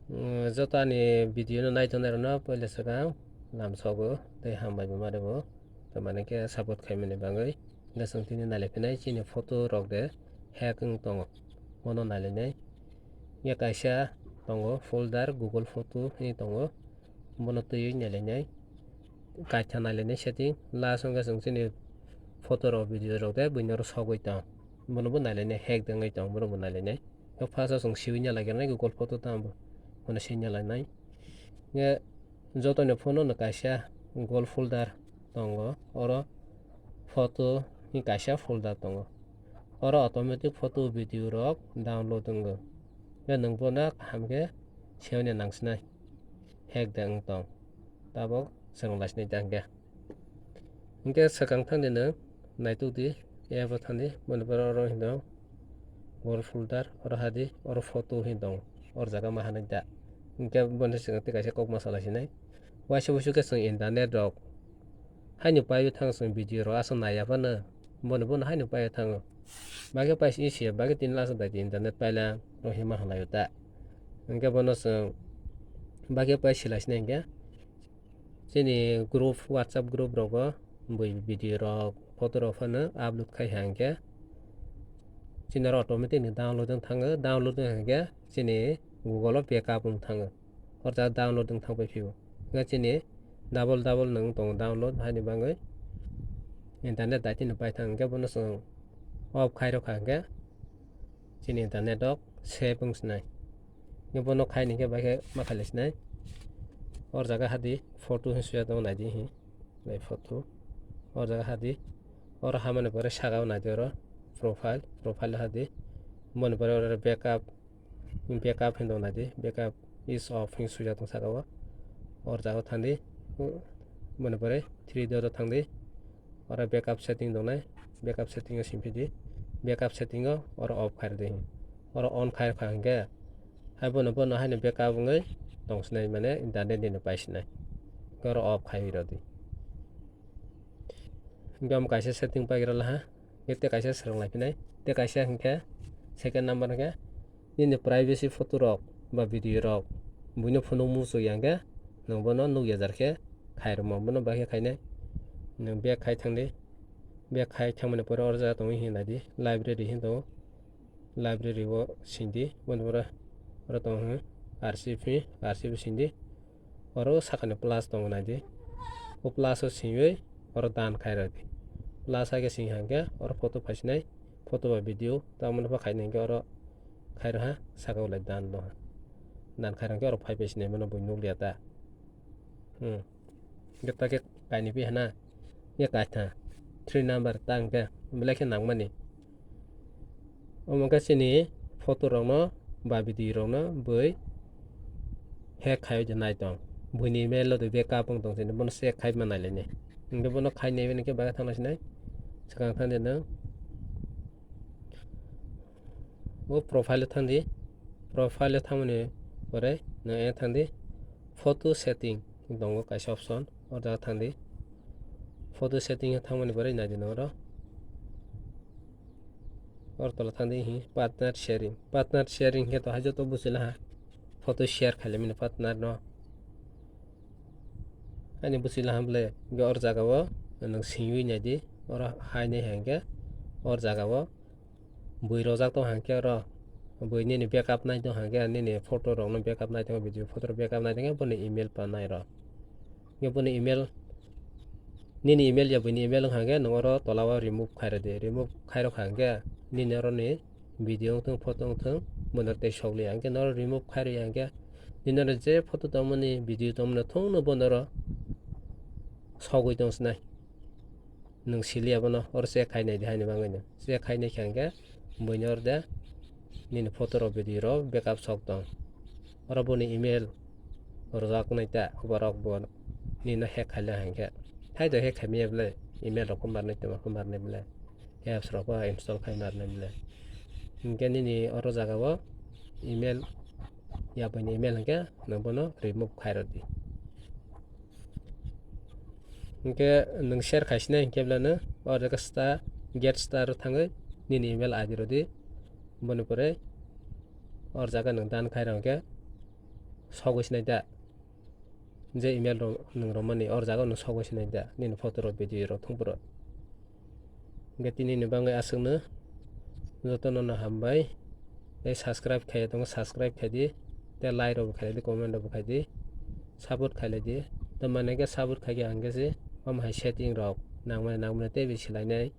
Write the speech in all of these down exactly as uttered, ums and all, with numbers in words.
Mm, joto ani video no naitongnai rokno puila swkang lamsogo tei hambai bo ma rwgo, tamani khe support khaimani bagwi. Hwnkhe chwng tini nailai phinai chini photo rok de hack wng tongo, bono nailainai. Hwnkhe kaisa tongo folder, Google Photo hinwi tongo, bono twiwi nailainai. Kaitha nailainai setting, last wngkha chwng chini photo rok, video rok de buino oro sogwi tong, bono bo nailainai, hack de wngwi tong, bono bo nailainai. First o chwng siwi nailaikha nai Google Photo tamo bo, bono siwi nailainai. Hwnkhe jotoni phone o no kaisa Google folder tongo, oro photo ni kaisa folder tongo, oro automatic photo video rok download wngo. Hwnkhe nwng bono kaham khe sewani nangsinai, hack de wng tong, tabok swrwng laisinai ta hwnkhe. Hwnkhe swkang thangdi nwng naitukdi, app o thangdi, boni pore oro hino Google folder, oro hadi, oro photo hin tongo, or jaga ma hanai da. Hwnkhe boni swkang tei kaisa kok ma salaisinai. Waisa wuisu khe chwng internet rok haino paiwi thango, chwng video rok aswk naiya phano, boni bono haino paiwi thango. Bagwi paisi isi, bagwi tini last dai internet paila, rohima hwnlaio ta. Hwnkhe bono chwng bagwi paisi laisinai hwnkhe. Chini group, WhatsApp group rogo bui video rok, photo rok phano upload khai ha hwnkhe chini oro automatic ni download wng thango, download wng kha hwnkhe chini Google o backup wng thango, or jaga download wng thang pai phio. Hwnkhe chini double double nwng tongo download, haini bagwi internet dai tini paithang hwnkhe bono chwng off khai rwkha hwnkhe chini internet rok save wng sinai. Hwnkhe bono khaini hwnkhe bai khe ma khailai sinai. Or jaga hadi photo hin suya tongo naidi hi. Bai photo. Or jaga hadi. Or hamani pore saka o naidi oro profile. Profile hadi. Boni pore oro backup. Backup hin tongo naidi. Backup is off hin suya tong saka o. Or jaga o thangdi. Boni pore three dot o thangdi. Oro backup setting tongnai, backup setting o simi phidi, backup setting o oro off khai rwdi. Oro on khai rwkha hwnkhe, hai bono, bono haino backup wngwi tongsinai, mane internet ni no paisinai. Oro off khai rwdi. Hwnkhe omo kaisa setting pagira laha, hwnkhe tei kaisa swrwng lai phinai, tei kaisa hwnkhe second number hwnkhe, nini privacy photo rok ba video rok buino phunuk muchung ya hwnkhe, nwng bono nukya jar khe khai rwma, bono bahai khe khainai. Nwng back khai thangdi, back khai thangmani pore oro jaga tongwi hinwi naidi, library hin tongo, library o sindi, boni pore oro tongo hwn R C P, R C P sindi. Oro sakani plus tongo naidi. O plus o swiwi oro done khai rwdi. Plus hai khe sing hangkhe oro photo phaisinai, photo ba video tamoni pha khainai hwnkhe oro khai rwha saka ulai done doha. Done khai rwha hwnkhe oro phai phaisinai mano bui nukliya ta. Hmm. Hwnkhe ta khe kainwi phi hana. Ye kaitha three number ta hwnkhe belai khe nangmani. Omo khe chini photo rokno ba video rokno bui hack khai de nai tong. Buini email o de backup wng tong chini, bono check khai ma nai lainai. Hwnkhe bono khai nai bai khe bagwi thang nai sinai. Swkang thang de nwng. O profile o thang di. Profile o thangmani pore nwng e thang di. Photo setting tongo kaisa option, o jaga thang di. Photo setting o thangmani pore nai di nwng oro. Or tola thang di hi partner sharing. Partner sharing khe to hai joto buchila ha. Photo share khaile mini partner no. Ani buchila ha bole hwnkhe or jaga o nwng singwi nai di. Oro hai nai hwnkhe or jaga o bui rojak tong hwnkhe oro bui nini backup nai tong hwnkhe nini photo rok no backup nai tong video photo rok backup nai tong khe boni email pa nai ro. Hwnkhe boni email, nini email ya buini email wngkha hwnkhe nwng oro tola o remove khai rwdi. Remove khai rwkha hwnkhe nini oroni video wngthung, photo wngthung, bono tei sokliya. Hwnkhe noro remove khai rwya hwnkhe nini oro je photo tongmani, video tongmani thungno bono oro sogwi tong sinai. Nwng siliya bono, oro check khai nai di haini bagwi no. Check khai nai kha hwnkhe buino oro de nini photo rok, video rok backup sok tong. Oro boni email rwjak nai ta, borok bo nini no hack khai lai hwnkhe. Hai do hack khai maya bwle, email rok pho mar nai tongma pho mar nai bwle. Apps rok pho install khai mar nai bwle. Hwnkhe nini oro jaga o email, ya buini email hwnkhe nwng bono remove khai rw di. Hwnkhe nwng share khai sinai hwnkhe bwlano o jaga star, get star o thangwi nini email I D rw di. Boni pore o jaga nwng done khai rw hwnkhe sogwi sinai da. Je email rok nwng romani or jaga no sogwi sinai da, nini photo rok video rok thung phuru. Hwnkhe tini ni bagwi aswkno jotono no hambai. Tei subscribe khaiya tongo, subscribe khaidi. Tei like rok bo khaidi, comment rok bo khaidi. Support khailai di. Tei mane khe support khaikhe ang khe se omo hai setting rok nangmani nangmani tei bisi lainai.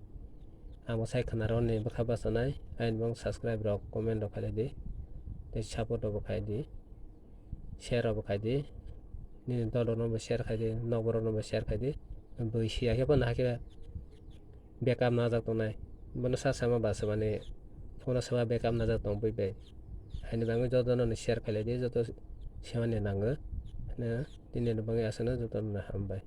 Ang bo sai khna rw ni bwkha bachanai. Ayni bang subscribe rok, comment rok khailai di. Tei support rok bo khaidi. Share rok bo khaidi. Nini dol rok no bo share khaidi, nok borok no bo share khaidi. Bui siya khe phano hakhe backup najak tongnai. Bono sa sama basa mani phone o sama backup najak tong bui bai. Haini bagwi jotono ni share khailai di, joto semani nango. Hino tini ni bagwi aswkno jotono hambai.